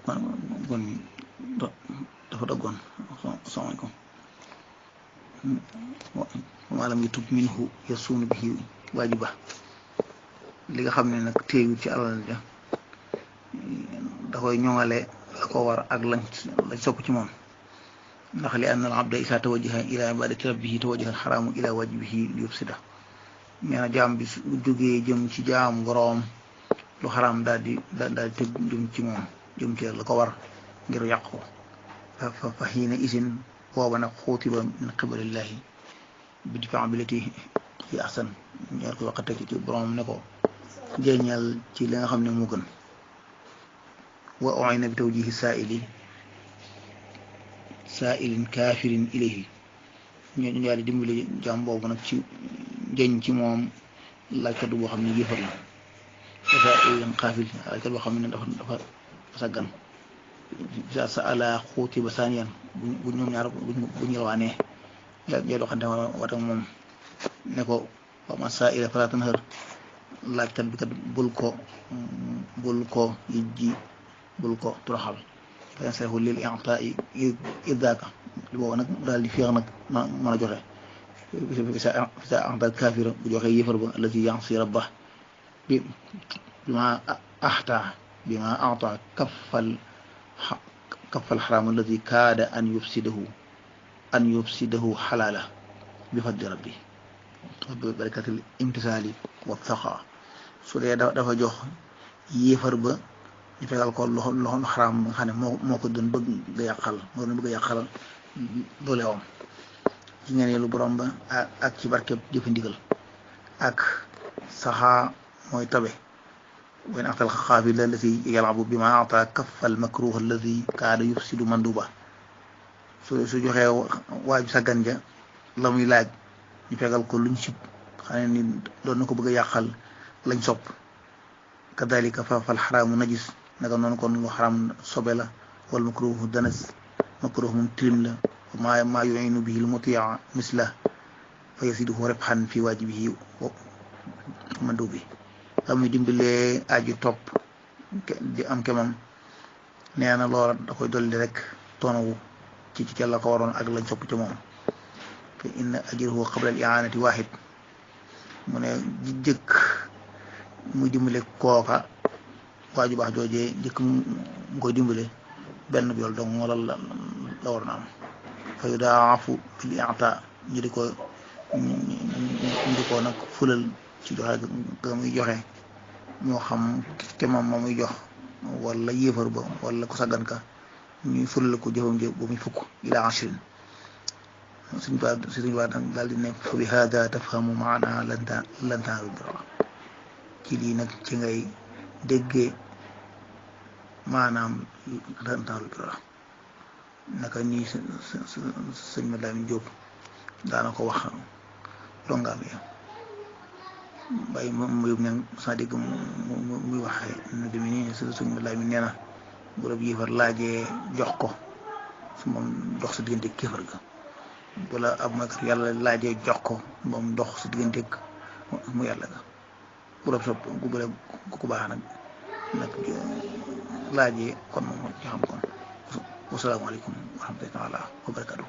kon dafa doggoon asalaamaaleykum maalam yutub minhu yasuunu bihi waajiba li nga xam ne nag téewut ci alal ja da koy ñoŋale la ko war ak lañ sopp ci moom ndax li anna al abda isa tawajjaha ila ibadati rabbihi tawajjaha al xaraamu ila wajibihi li yufsida nee na jaam bi su jógee jëm ci jaam boroom lu xaraam daal di tëb jëm ci moom jëm ci la ko war ngir yàq ko fa xiina isin booba nag xuutiba min qibalillahi bi difaa billati hi ahsan ñeer ko waxate ci boroom ne ko jeeñal ci li nga xam ne moo gën wa u'ina bi tawjihi saa'ilin kaafirin ilayhi ñu daal di dimbali jaam boobu nag ci jeñ ci moom laajkat boo xam ne yéefar la saa'ilin kaafir laajkat boo xam ne dafa saggan sa ala xuuti ba saaniyan bu ñoom ñaar bu ñu rawaanee jay doxante wat ak moom ne ko wa ma saa'ila falaa tanhar laajkat bi kat bul ko yijji bul ko toroxal fayansarifu lil i'taa'i idaaka li boobu nag daal di féex nag mën a joxe bisa a'ta kaafira bu joxe yëfar ba allati ya'si rabbah bima a'ta kaffal xaraam allati kaada an yufsidahu xalaala bi fadli rabbi bi barakatil imtisaali wa saxaa su dee dafa jox yéefar ba ñu fegal ko loxo xaraam nga xam ne moo ko doon bëgg a yàqal doole om ci ngeen lu borom ba ak ci barkeb jëfe ndigal ak saxaa mooy tabe وإن أعطى الخافل الذي يلعب بما أعطى كف المكروه الذي كاد يفسد مندوبه su joxee waaju sàggan ja la muy laaj ñu fegal ko luñ sib xam ne ni doon na ko bëgg a yàqal lañ sopp kadalika fal xaraamu najis naka noonu kon lu xaraam sobe la wal makruhu danas makruh moom tilim la maa yu'inu bihi al mutia misla fa yasiduhu ribhan fi waajibihi wa mandubi xam muy dimbalee aji topp di am kemam nee na loola da koy dolli rek toonawu ci la ko waroon ak lañ sopp ci moom te inna ajruhu qabla al i'anati wahid mu ne jëkk muy dimbale kooka waaju baax joojee jëkk mu koy dimbale benn yool dong la waroon am fa yudaafu fil i'ta ñu di ko nag fulal ci joxe ga muy joxe moo xam kemam ma muy jox wala yéefar ba wala ku saggan ka ñuy fulal ko jëfam jëf ba muy fukk ila ashrin suñ baa daal di ne fa bi hada tafhamu maana lantanaalu birra ci lii nag ci ngay déggee maanaam lantanaalu birra naka nii sëñ ma Lamin Jóob daana ko wax dongaam yi bàyyi mu yóbbu ne saa dégg muy waxee nu deme nii sëñ ma Lamin nee na bu la yéefar laajee jox ko su moom dox sa diggante kéefar ga bu la ab mooy kat yàlla laajee jox ko moom dox sa diggante mu yàlla ga bu la sopp bu la ku baax nag laajee kon moom ci xam kon wasalaamaaleykum wa rahmatullahi wa barakatuh